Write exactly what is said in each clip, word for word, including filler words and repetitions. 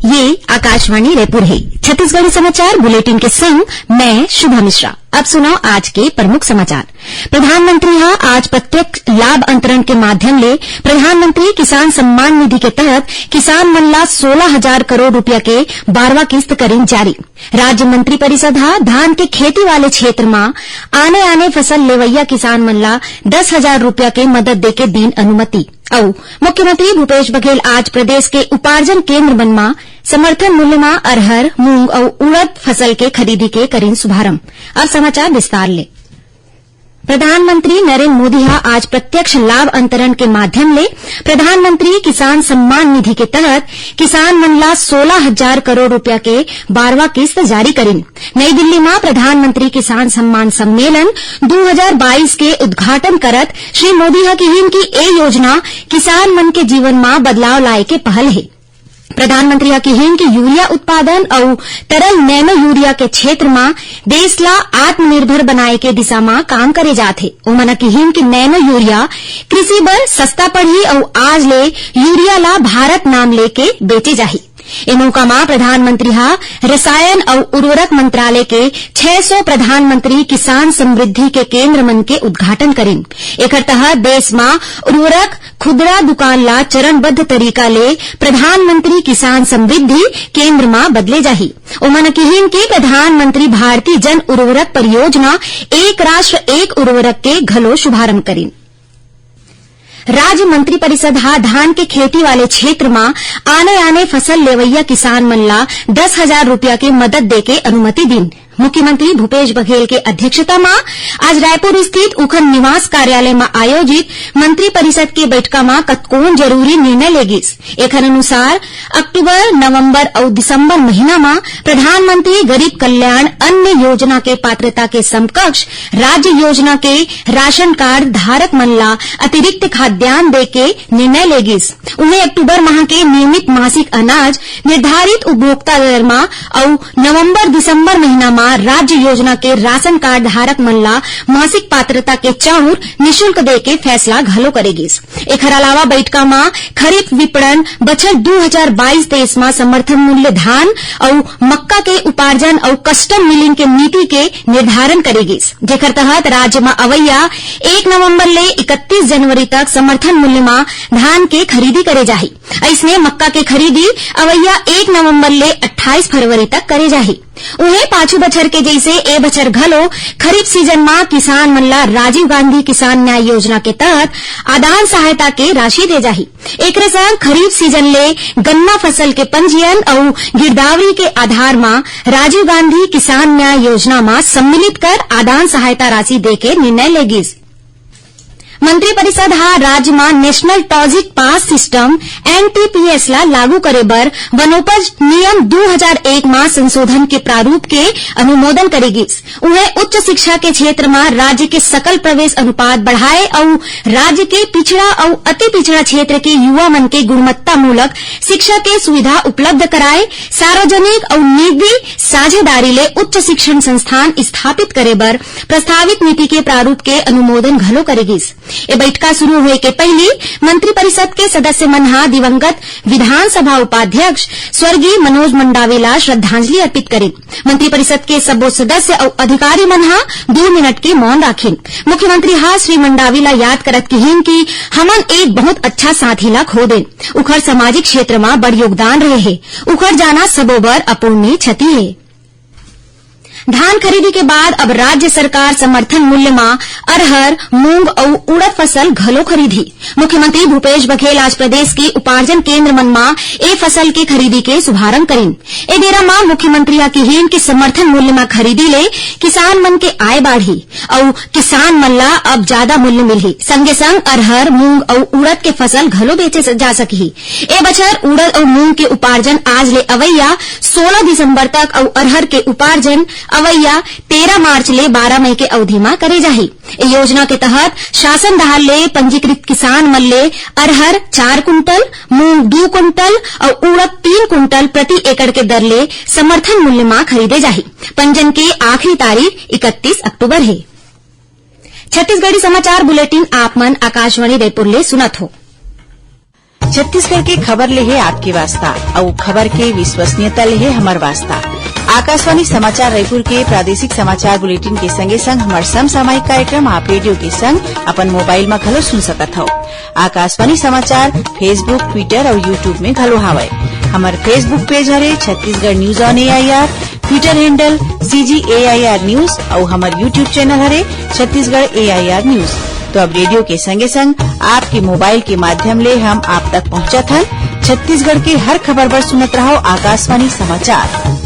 ये आकाशवाणी रायपुर हे। छत्तीसगढ़ी समाचार बुलेटिन के संग मैं शुभा मिश्रा। अब सुनव आज के प्रमुख समाचार। प्रधानमंत्री ह आज प्रत्यक्ष लाभ अंतरण के माध्यम ले प्रधानमंत्री किसान सम्मान निधि के तहत किसान मन ला सोलह हजार करोड़ रुपया के बारहवाँ किस्त करिन जारी। राज्य मंत्रिपरिषद ह धान के खेती वाले क्षेत्र म आने-आने फसल लेवइया किसान मन ला दस हजार रुपया के मदद देके दीन अनुमति। अउ मुख्यमंत्री भूपेश बघेल आज प्रदेश के उपार्जन केंद्र मन म समर्थन मूल्य म अरहर, मूंग अउ उड़द फसल के खरीदी के करिन शुभारंभ। अब समाचार विस्तार ले। प्रधानमंत्री नरेंद्र मोदी ह आज प्रत्यक्ष लाभ अंतरण के माध्यम ले प्रधानमंत्री किसान सम्मान निधि के तहत किसान मन ला सोलह हजार करोड़ रुपया के बारहवाँ किस्त जारी करिन। नई दिल्ली म प्रधानमंत्री किसान सम्मान सम्मेलन दू हजार बाईस के उद्घाटन करत श्री मोदी ह किहिन कि ए योजना किसान मन के जीवन म बदलाव लाए के पहल हे। प्रधानमंत्री ह किहिन कि यूरिया उत्पादन अउ तरल नैनो यूरिया के क्षेत्र म देश ला आत्मनिर्भर बनाए के दिशा म काम करे जात हे। ओमन ह किहिन कि नैनो यूरिया कृषि बर सस्ता पड़ही अउ आज ले यूरिया ला भारत नाम लेके बेचे जाही। ए मौका म प्रधानमंत्री ह रसायन अउ उर्वरक मंत्रालय के छह सौ प्रधानमंत्री किसान समृद्धि के केंद्र मन के उद्घाटन करिन। एकर तहत देश म उर्वरक खुदरा दुकान ला चरणबद्ध तरीका ले प्रधानमंत्री किसान समृद्धि केंद्र म बदले जाही। ओमन किहिन कि प्रधानमंत्री भारतीय जन उर्वरक परियोजना एक राष्ट्र एक उर्वरक के घलो शुभारंभ करिन। राज्य मंत्रिपरिषद ह धान के खेती वाले क्षेत्र म आने-आने फसल लेवइया किसान मन ला दस हजार रुपया के मदद देके अनुमति दीन। मुख्यमंत्री भूपेश बघेल के अध्यक्षता म आज रायपुर स्थित उखन निवास कार्यालय म आयोजित मंत्रिपरिषद के बैठका म कतकोन जरूरी निर्णय ले गिस। एखर अनुसार अक्टूबर, नवंबर अउ दिसंबर महीना म प्रधानमंत्री गरीब कल्याण अन्न योजना के पात्रता के समकक्ष राज्य योजना के राशन कार्ड धारक मन ला अतिरिक्त खाद्यान्न दे के निर्णय ले गिस। उहें, अक्टूबर माह के नियमित मासिक अनाज निर्धारित उपभोक्ता दर म अउ नवंबर दिसंबर महीना म राज्य योजना के राशन कार्ड धारक मन ला मासिक पात्रता के चाउर निशुल्क दे के फैसला घलो करे गिस। एखर अलावा बैठका म खरीफ विपणन बछर दू हजार बाईस तेईस म समर्थन मूल्य धान अउ मक्का के उपार्जन अउ कस्टम मिलिंग के नीति के निर्धारण करे गिस, जेखर तहत राज्य म अवइया एक नवंबर ले इकतीस जनवरी तक समर्थन मूल्य म धान के खरीदी करे जाही। अइसने मक्का के खरीदी अवइया एक नवंबर ले अट्ठाईस फरवरी तक करे जाही। उहें, पाछू बछर के जइसे ए बछर घलो खरीफ सीजन म किसान मन ला राजीव गांधी किसान न्याय योजना के तहत आदान सहायता के राशि दे जाही। एकरे संग खरीफ सीजन ले गन्ना फसल के पंजीयन अउ गिरदावरी के आधार म राजीव गांधी किसान न्याय योजना म सम्मिलित कर आदान सहायता राशि दे के निर्णय ले गिस। मंत्रिपरिषद ह राज्य म national transit pass system, NTPS, ला लागू करे बर वनोपज नियम दू हजार एक म संशोधन के प्रारूप के अनुमोदन करे गिस। उहें, उच्च शिक्षा के क्षेत्र म राज्य के सकल प्रवेश अनुपात बढ़ाए अउ राज्य के पिछड़ा अउ अति पिछड़ा क्षेत्र के युवा मन के गुणवत्तामूलक शिक्षा के सुविधा उपलब्ध कराए, सार्वजनिक अउ निजी साझेदारी ले उच्च शिक्षण संस्थान स्थापित करे बर प्रस्तावित नीति के प्रारूप के अनुमोदन घलो करे गिस। ए बइठका शुरू होए के पहिली मंत्रिपरिषद के सदस्य मन ह दिवंगत विधानसभा उपाध्यक्ष स्वर्गीय मनोज मंडावी ला श्रद्धांजलि अर्पित करिन। मंत्रिपरिषद के सबो सदस्य अउ अधिकारी मन ह दू मिनट के मौन राखिन। मुख्यमंत्री ह श्री मंडावी ला याद करत किहिन कि हमन एक बहुत अच्छा साथी ला खो देन। उखर सामाजिक क्षेत्र म बड़ योगदान रहे हे। उखर जाना सबो बर अपूरणीय क्षति हे। धान खरीदी के बाद अब राज्य सरकार समर्थन मूल्य म अरहर, मूंग अउ उड़द फसल घलो खरीदही। मुख्यमंत्री भूपेश बघेल आज प्रदेश के उपार्जन केंद्र मन म ए फसल के खरीदी के शुभारंभ करिन। ए बेरा म मुख्यमंत्री ह किहिन कि समर्थन मूल्य म खरीदी ले किसान मन के आय बाढ़ही अउ किसान मन ला अब जादा मूल्य मिलही। संगे संग अरहर, मूंग अउ उड़द के फसल घलो बेचे स-, जा सकही। ए बछर उड़द अउ मूंग के उपार्जन आज ले अवइया सोलह दिसंबर तक अउ अरहर के उपार्जन अवइया तेरह मार्च ले बारह मई के अवधि म करे जाही। ए योजना के तहत शासन डहार ले पंजीकृत किसान मन ले अरहर चार कुंटल, मूंग दू कुंटल अउ उड़द तीन कुंटल प्रति एकड़ के दर ले समर्थन मूल्य म खरीदे जाही। पंजन के आखिरी तारीख इकतीस अक्टूबर हे। छत्तीसगढ़ी समाचार बुलेटिन आप मन आकाशवाणी रायपुर ले सुनत हो। छत्तीसगढ़ के खबर ले हे आपके वास्ता, अउ खबर के विश्वसनीयता ले हे हमर वास्ता। आकाशवाणी समाचार रायपुर के प्रादेशिक समाचार बुलेटिन के संगे संग हमर समसामयिक कार्यक्रम आप रेडियो के संग अपन मोबाइल म घलो सुन सकत हव। आकाशवाणी समाचार Facebook, Twitter अउ YouTube में घलो हावय। हमर Facebook page हरे Chhattisgarh News on A I R, Twitter handle C G A I R News अउ हमर YouTube channel हरे Chhattisgarh A I R News। तो अब रेडियो के संगे संग आपके मोबाइल के माध्यम ले हम आप तक पहुंचत हन। छत्तीसगढ़ के हर खबर बर सुनत रहव आकाशवाणी समाचार।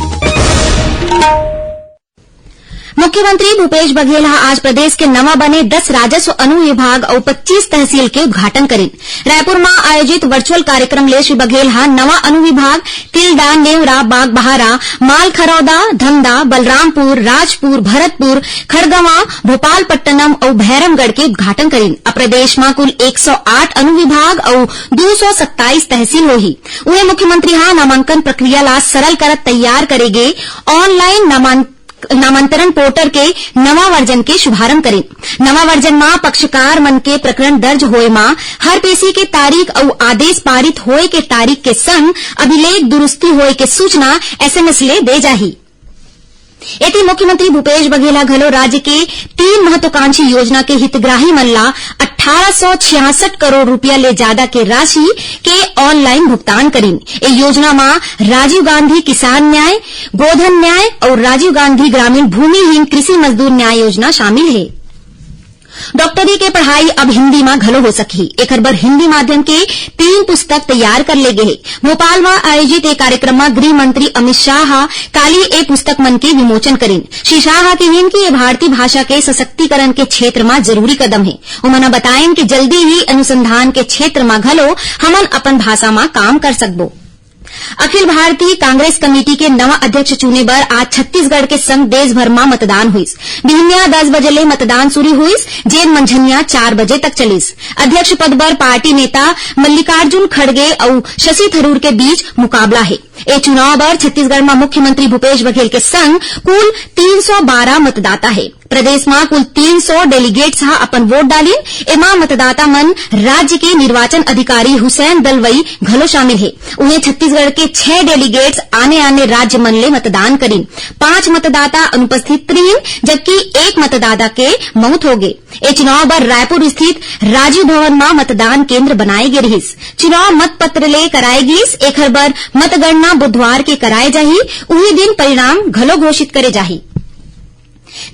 मुख्यमंत्री भूपेश बघेल ह आज प्रदेश के नवा बने दस राजस्व अनुविभाग अउ पच्चीस तहसील के उद्घाटन करिन। रायपुर म आयोजित virtual कार्यक्रम ले श्री बघेल ह नवा अनुविभाग तिल्दा, नेवरा, बागबाहरा, मालखरौदा, धमदा, बलरामपुर, राजपुर, भरतपुर, खड़गवां, भोपालपट्टनम अउ भैरमगढ़ के उद्घाटन करिन। अब प्रदेश म कुल एक सौ आठ अनुविभाग अउ दू सौ सत्ताईस तहसील होही। उहें, मुख्यमंत्री ह नामांकन प्रक्रिया ला सरल करत तैयार करे गे online नामांकन नामांतरण पोर्टल के नवा वर्जन के शुभारंभ करिन। नवा वर्जन म पक्षकार मन के प्रकरण दर्ज होए म हर पेशी के तारीख अउ आदेश पारित होए के तारीख के संग अभिलेख दुरुस्ती होए के सूचना S M S ले दे जाही। एती मुख्यमंत्री भूपेश बघेल ह घलो राज्य के तीन महत्वाकांक्षी योजना के हितग्राही मन ला अट्ठारह सौ छियासठ करोड़ रुपया ले जादा के राशि के online भुगतान करिन। ए योजना म राजीव गांधी किसान न्याय, गोधन न्याय अउ राजीव गांधी ग्रामीण भूमिहीन कृषि मजदूर न्याय योजना शामिल हे। डॉक्टरी के पढ़ाई अब हिंदी म घलो हो सकही। एखर बर हिंदी माध्यम के तीन पुस्तक तैयार कर ले गे हे। भोपाल म आयोजित ए कार्यक्रम म गृह मंत्री अमित शाह ह काली ए पुस्तक मन के विमोचन करिन। श्री शाह ह किहिन कि ए भारतीय भाषा के सशक्तिकरण के क्षेत्र म जरूरी कदम हे। उमन ह बताइन कि जल्दी ही अनुसंधान के क्षेत्र म घलो हमन अपन भाषा म काम कर सकबो। अखिल भारतीय कांग्रेस कमेटी के नवा अध्यक्ष चुने बर आज छत्तीसगढ़ के संग देश भर म मतदान होइस। बिहनिया दस बजे ले मतदान शुरू होइस, जेन मंझनिया चार बजे तक चलिस। अध्यक्ष पद बर पार्टी नेता मल्लिकार्जुन खड़गे अउ शशि थरूर के बीच मुकाबला हे। ए चुनाव बर छत्तीसगढ़ म मुख्यमंत्री भूपेश बघेल के संग कुल तीन सौ बारह मतदाता हे। प्रदेश म कुल तीन सौ delegates ह अपन वोट डालिन। एमा मतदाता मन राज्य के निर्वाचन अधिकारी हुसैन दलवई घलो शामिल हे। उहें, छत्तीसगढ़ के छह delegates आने-आने राज्य मन ले मतदान करिन। पांच मतदाता अनुपस्थित रिहिन, जबकि एक मतदाता के मौत हो गे। ए चुनाव बर रायपुर स्थित राजीव भवन म मतदान केंद्र बनाए गे रिहिस। चुनाव मतपत्र ले कराए गिस, एखर बर मतगणना बुधवार के कराए जाही, उही दिन परिणाम घलो घोषित करे जाही।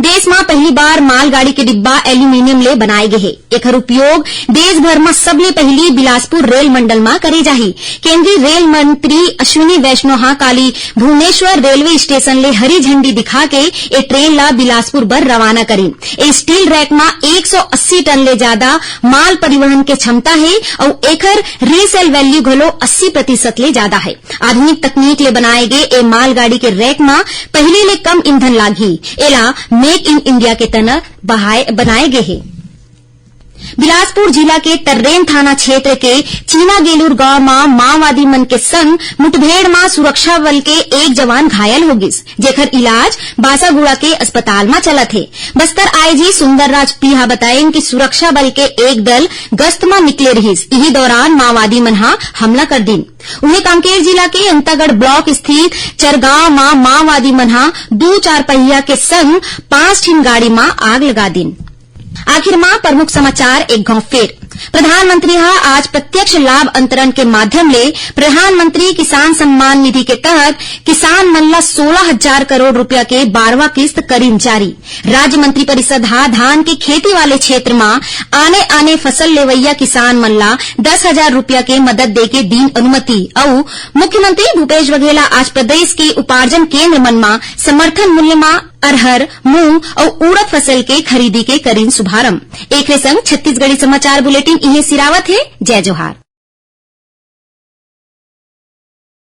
देश म पहली बार मालगाड़ी के डिब्बा aluminium ले बनाए गे हे। एखर उपयोग देश भर म सबले पहिली बिलासपुर रेल मंडल म करे जाही। केंद्रीय रेल मंत्री अश्विनी वैष्णव ह काली भुवनेश्वर रेलवे स्टेशन ले हरी झंडी दिखा के ए ट्रेन ला बिलासपुर बर रवाना करिन। ए steel rack म एक सौ अस्सी टन ले जादा माल परिवहन के क्षमता हे अउ एखर resale value घलो अस्सी प्रतिशत ले जादा हे। आधुनिक तकनीक ले बनाए गे ए मालगाड़ी के rack म पहिली ले कम ईंधन लागही। एला Make in India के तहत बहाए, बनाए गे हे। बिलासपुर जिला के तर्रेम थाना क्षेत्र के चीनागेलूर गांव म माओवादी मन के संग मुठभेड़ म सुरक्षा बल के एक जवान घायल हो गिस, जेकर इलाज बासागुड़ा के अस्पताल म चलत हे। बस्तर I G सुंदरराज पी ह बताइन कि सुरक्षा बल के एक दल गश्त म निकले रिहिस, इही दौरान माओवादी मन ह हमला कर दिन। उहें, कांकेर जिला के अंतागढ़ block स्थित चरगांव म माओवादी मन ह दू चार पहिया के संग पांच ठिन गाड़ी म आग लगा दिन। आखिर म प्रमुख समाचार एक घांव फेर। प्रधानमंत्री ह आज प्रत्यक्ष लाभ अंतरण के माध्यम ले प्रधानमंत्री किसान सम्मान निधि के तहत किसान मन ला सोलह हजार करोड़ रुपया के बारहवां किस्त करीन जारी। राज्य मंत्रिपरिषद ह धान के खेती वाले क्षेत्र म आने-आने फसल लेवइया किसान मन ला दस हजार रुपया के मदद दे के दीन अनुमति। अउ मुख्यमंत्री भूपेश बघेल ह आज प्रदेश के उपार्जन केंद्र मन म समर्थन मूल्य म अरहर, मूंग अउ उड़द फसल के खरीदी के करीन शुभारंभ। एकरे संग छत्तीसगढ़ी समाचार बुलेटिन इहें सिरावत हे। जय जोहार।